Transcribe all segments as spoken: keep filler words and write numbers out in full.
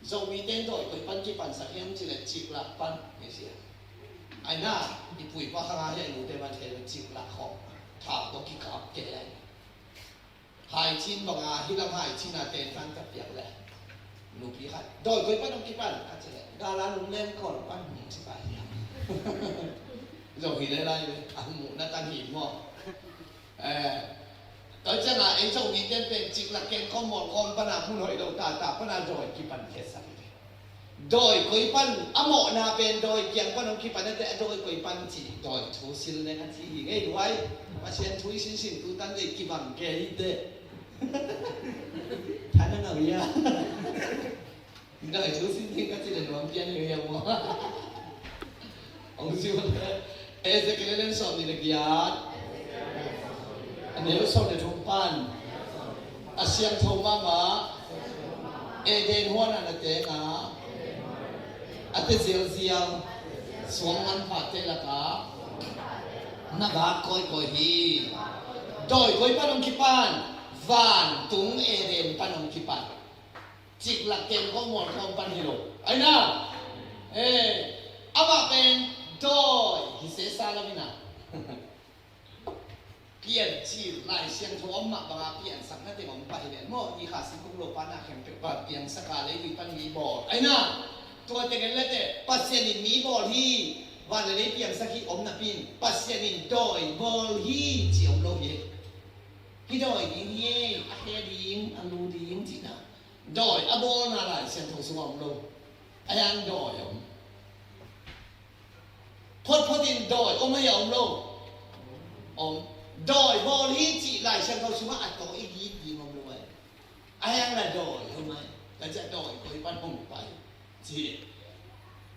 Zomite in dawi koi pan kipansak hiam cih leh ciklak pan hi sia. Aina, i pu i pa khang a hi a, i nute man thei lo, ciklak khawng, thau tawh kikap kei a hi. Haicin bang a, hih lam Haicin a ten kan ka piak leh, nupi khat, dawi koi pan hong kipan a cih leh, gal a lungleng kawl pan hong ci pai hiam. Zo hi leh lai leh, a muhna tan hi maw. Eh, tua ciangin ei Zomite pen ciklak kengkawm mawlkawm pana mun hoih lo tata pana dawi kipan khiatsak hi. Dawi koi pan a mawhna pen dawi kiang pan hong kipan a te, a dawi koi pan ci, dawi thu sil leng a ci hi ngei duai. Pasian thu i sinsin tu tan dei kibang kei hi te. Tha na ngau ia. Dawi thu sin ding ka cih leh nuam pian hi hiam maw? Hong zui leh, Ezekiel a lian sawm nih leh giat, a neu sawm leh thum pan, a siangtho mahmah Eden huan ah na teng a, a te zialzial suang manphate lakah na vak kawikawi hi. Dawi koi pan hong kipan? Vantung Eden pan hong kipan. Ciklak kengkawm mawlkawm pan hi lo. Aina, eh, amah pen dawi hi sesa lo hi na. Piancil, Lai Siangtho om mah banga piansakna teng om pah hi ven maw. Ni kha singkung lo pa na khempeuh pa piangsak a, leivui pan mi bawl. Aina, tua teng en lete, Pasian in mi bawl hi, van le lei piangsak hi om napi in, Pasian in dawi bawl hi ci om lo hi. Hih dawi ding hi, a khe ding, a lu ding cihna. Dawi a bawlna Lai Siangtho sungah om lo. A hiang dawi om. Photphot in dawi om a hia om lo? Om. Dawi bawl hi cih Lai Siangtho sungah a tawh i git ding om lo ai. A hiang la dawi om ai. Ka ciah dawi koi pan hong pai. Ci.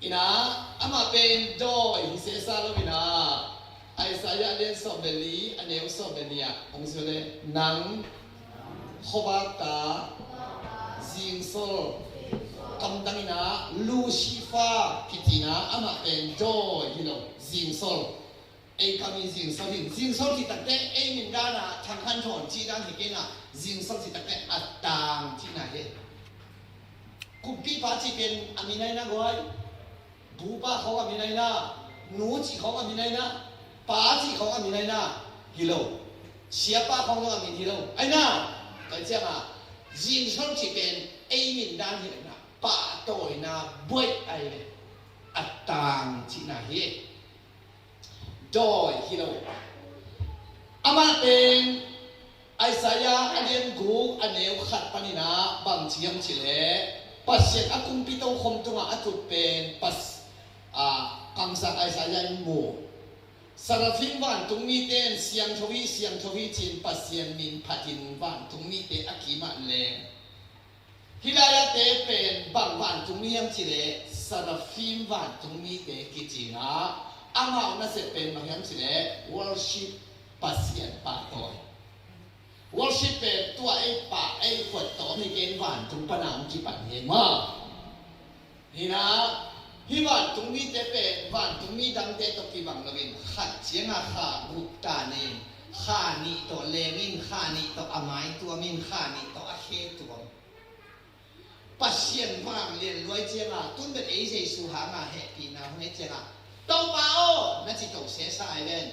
Ina, amah pen dawi hi sesa lo ina. Isaiah lian sawm le li, a neu sawm le li ah hong zui leh, nang khuavak ta, zingsol, kamdang ina Lucifer kici ina, amah pen dawi hi lo, zingsol. Ei kam in zingsol hi, zingsol cih takte ei min dan a Thang Khan Thawn cih dan hi kei na, zingsol cih takte a tang cihna hi. Kumpipa cih pen a min aina guai. Bupa khawng a min aina, nu cih khawng a min aina, pa cih khawng a min aina hi lo. Siapa khawng zong a min hi lo. Aina, kai cianga, zingsol cih pen ei min dan hi aina, pahtawina buaih ai le, a tang cihna hi. Dawi hi lo. Amah pen Isaiah a lian guk a neu khat panin ah bang ci hiam cih leh, Pasian a kumpi tokhom tungah a tut pen Pas-, a, kamsang Isaiah in mu. Seraphim vantung mite in siangtho hi, siangtho hi ci-in Pasian min phatin vantung mite a kimah leng. Hih lai-ate pen bang vantung mi hiam cih leh Seraphim vantung mite kici in ah, amau nasep pen bang hiam cih leh worship, Pasian pahtawi. Worship pen tua ei pah ei khuat tawh mi ken vantung pana hong kipan hi maw. Hi na, hih vantung mite pen vantung mi dangte tawh kibang loin khat cianga kha guk tanin, kha nih tawh lengin, kha nih tawh a mai tuamin, kha nih tawh a khe tuam. Pasian vanglian luai cianga, tun bet ei Jesu hanga hehpihna hong et cianga, Topa aw, na ci to sesa ai ven.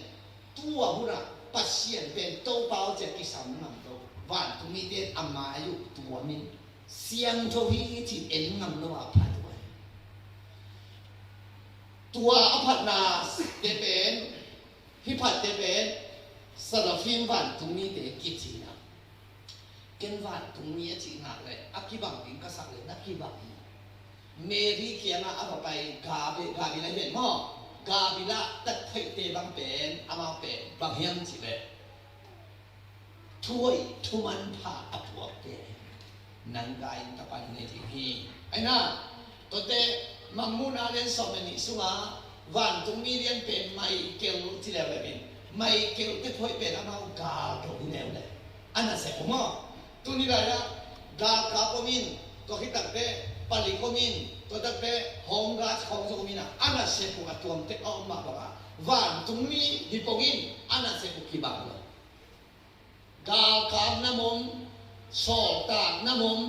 Tua hunah Pasian pen Topa aw cia kisam ngam lo. Vantung mite a mai uh tuamin, siangtho hi ci en ngam lo a phat uh ai. Tua a phatna te pen, hih phatte pen Seraphim vantung mite kici na. Ken vantung mi a cih ngak leh a kibang ding ka sak leh na kibang hi. Mary kiangah a va pai Gabi-, Gabriel a hian maw? Gabriel a tat theihte bang pen amau pen bang hiam cih leh, thuhoih thumanpha a puakte, nang gai in ka pan ne ding hi. Aina, tuate Mangmuhna lian sawm le nih sungah vantung mi lian pen Michael ci leuleu in, Michael te thuhoih pen amau gal do hi leuleu. A nasep uh maw? Tuni lai-ah galkap om in, tua khit takte palik om in, tua takte home guard khawng zong om in a, a nasep uh a tuamtek a om mah bangah vantung mi hi pongin a nasep uh kibang lo. Galkap nam om, sawltak nam om,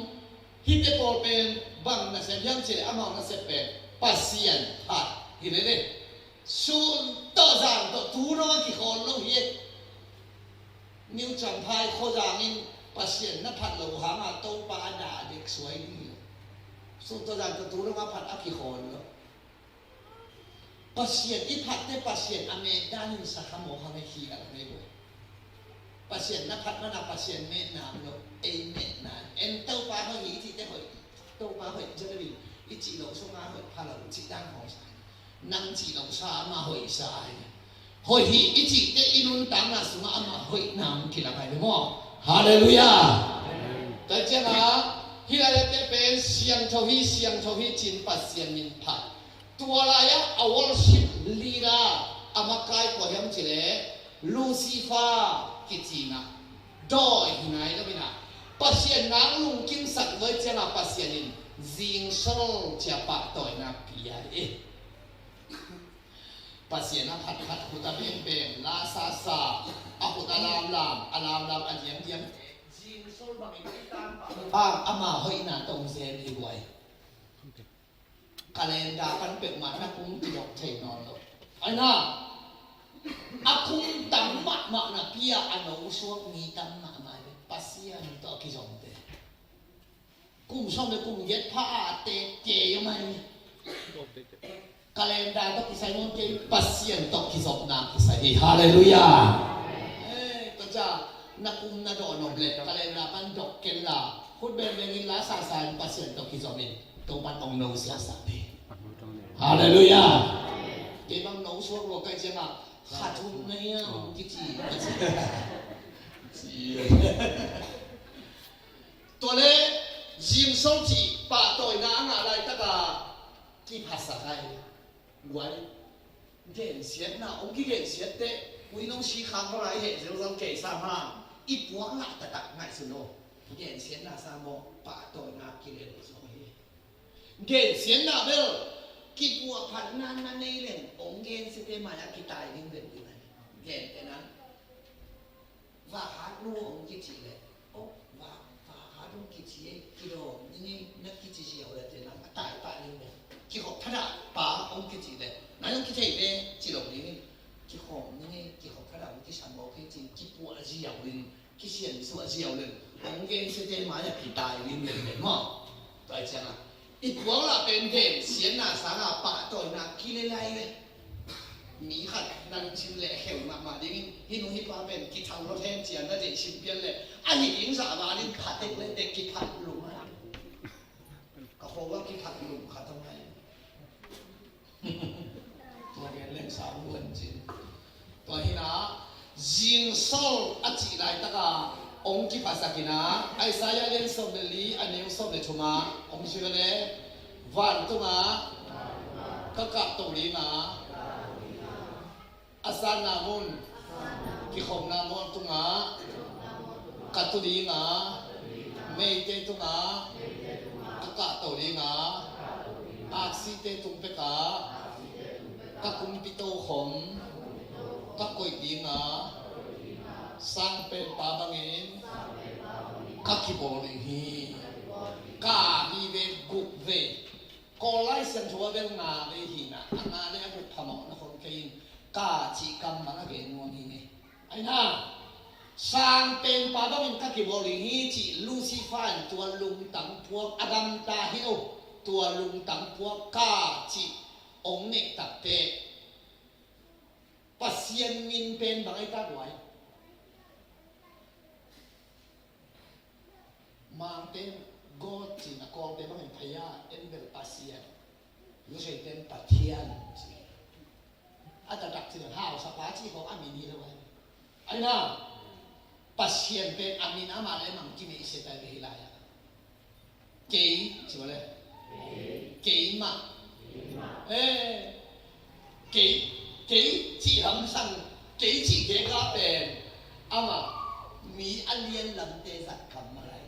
Hihte pawl pen bang nasep hiam cih leh amau nasep pen Pasian phat hi lel e. Sun tawh zan tawh tu dong a kikhawl lo hi e. New Champhai khuazang in Pasian na phat loh hangah Topa a dah dek suai ding hi lo. Sun tawh zan tawh tu dong a phat a kikhawl lo. Pasian i phatte Pasian a met danin sa kha mawk hang e, hi a la nei lo. Pasian na phat mana Pasian metna om lo, ei metna. En Topa hoih hi i cihte hoih, Topa hoih, Jeremy i cih loh sunga hoih pha lo cih dan hong sa. Nang cih loh sa ama hoih sa hi. Hoih hi i cihte i nuntakna sungah ama hoihna hong kilang hi maw. Halleluiah. Tua ciangah hih lai-ate pen siangtho hi, siangtho hi cin Pasian min phat. Tua lai-ah a worship leader a makai kua hiam cih leh Lucifer kici-in ah dawi hi nai lo in ah, Pasian nang lungkimsak luai ciangah Pasian in zingsol ciang pahtawina pia hi. Pasian a phatphat, khut a bengpeng, la sasa, a khut a lamlam, a lamlam a diamdiam, zingsol bangin i tan pah bang ama hoihna tawh zen hi guai. Calendar pan peuhmah na kum kidok thei nawn lo. Aina, a kum tam mahmah napi-a a nosuak mi tam mahmah hi. Pasian tawh a kizomte. Kum sawm le kum giat pha a te te om ahi. Calendar tawh kisai nawn kei, Pasian tawh kizopna kisai hi. Halleluiah. Eh, tua ciang na kum na dawh nop leh calendar pan dok ken la, khut bengbeng in la sasa in Pasian tawh kizom in, Topa'n hong no siasa hi. Halleluiah. Kei bang nosuak lua kai ciangah kha thum na hiam kici, kici. Tua leh zingsol cih pahtawina a ngah laitakah kiphasak hi. Guai, gensiatna hong kigensiat teh, ui nong si khak bang a i heh zelzel kei sa mah, i puak lah taktak ngaihsun lo. Gensiatna sa maw, pahtawina kilel zong hi. Gensiatna bel kituahphatna na nei leng hong gensiate mai-ah kitai ding den ding ahi. Gentehna, vakhat nu hong kici leh, oh, va, vakhat hong kici ei, kidawm ning ei, na kici ziau leh te nang a tai pah ning leh, kikhop thadah pa hong kici leh, nang hong kithei ve ci lo ning ei, kikhawm ning ei, kikhop thadah hong kisam mawk ei ci-in kipuah ziau in, kisiansuah ziau leng, hong gensiate mai-ah kitai ding leng leng maw. Tua ciangah i puak lah pen gensiatna sangah pahtawina kilel lai leh. Mi khat nan cin leh kheu mahmah dingin, hih nu hih pa pen kithang lo hen ci-a na deih sim pian leh, a hi ding zah val in phatek leh tek kiphat lum a. Ka kho ah kiphat lum khat om ahi. Tua gen leng sang luan cin. Tua hi-in ah, zingsol a cih laitakah hong kiphasak in ah, Isaiah lian sawm le li, a neu sawm le thum ah hong ci ve leh, vantungah ka kahto ding a, a sanna mun, kikhopna mun tungah ka tu ding a, meite tungah ka kahto ding a, aksite tung pekah ka kumpi tokhom ka koih ding a, sangpenpa bangin ka kibawl ding hi. Ka hi ve, guk ve. Kawl Lai Siangtho ah bel nga ve hi-in ah, a nga le a guk phamawh na khon kei in, ka cih kam bang a gen nuam hi ngei. Aina, sangpenpa bangin ka kibawl ding hi cih Lucifer in tua lungtang puak, a gamta hi lo, tua lungtang puak ka cih hong neih takteh, Pasian min pen bang ahi ta guai? Mangte in God ci-in a kawlte bangin phaya, en bel Pasian. Luseite in Pathian ci. A taktak ci-in hausapa ci khawng a min hi lo ahi. Aina, Pasian pen a min amah le mang kineihsiat ahi ve hih lai-ah. Kei, ci mah le. Keimah. Eh, kei, kei cih lamsang, kei cih keka pen amah mi a lian lamte zat kam mah lai.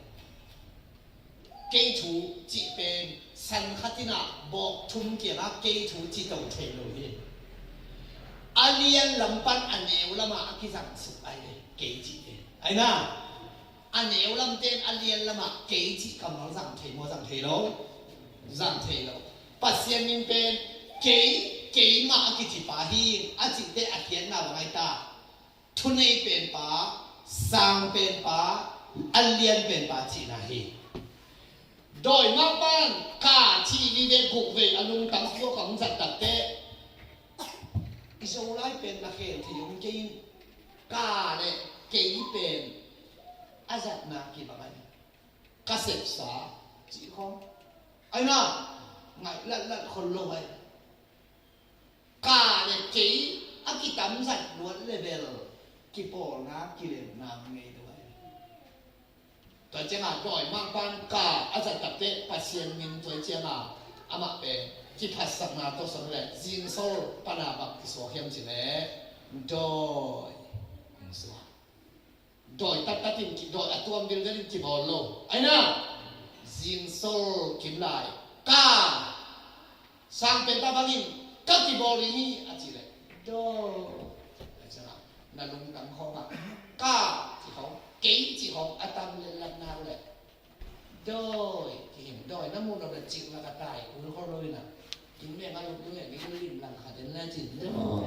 Kei thu cih pen san khat in ah bawk thum kiangah kei thu ci to thei lo hi. A lian lam pan a neu lamah a kizangsuk ahi ve, kei cih pen. Aina, A neu lamte in a lian lamah kei cih kammal zang thei maw, zang thei lo? Zang thei lo. Pasian min pen kei, keimah a kici pa hi, a cihte a khiatna bang ai ta? Thunei penpa, sang penpa, a lian penpa cihna hi. Dawimangpa'n ka cih ni dek guk vei a lungtang suak a hong zat takteh, i Zolai pen na khel thei om kei in, ka le kei pen a zatna kibang ai. Ka sepsa cih khong ai na, ngaih latlat khol lo ai. Ka le kei a kitamzat luat le bel kipawlna kilemna ngei lo ai. Tua ciangah dawimangpa'n ka a zat takteh Pasian min tua ciangah amah pen kiphatsakna tawh sawm le zingsol pana bang kisuak hiam cih leh dawi hong suak. Dawi taktak in ki, dawi a tuam vilvel in kibawl lo ai na. Zingsol kim lai ka sang pen ta bangin ka kibawl hi a cih leh dawi. Ai ciangah na lungtang khawngah ka cih khawng, kei cih khawng a tam le latna uh leh dawi kihin, dawi na muh lo le cik lak a tai kul khol lo in a, tung leng a luk tung leng i lim lang khat in le cin dawi.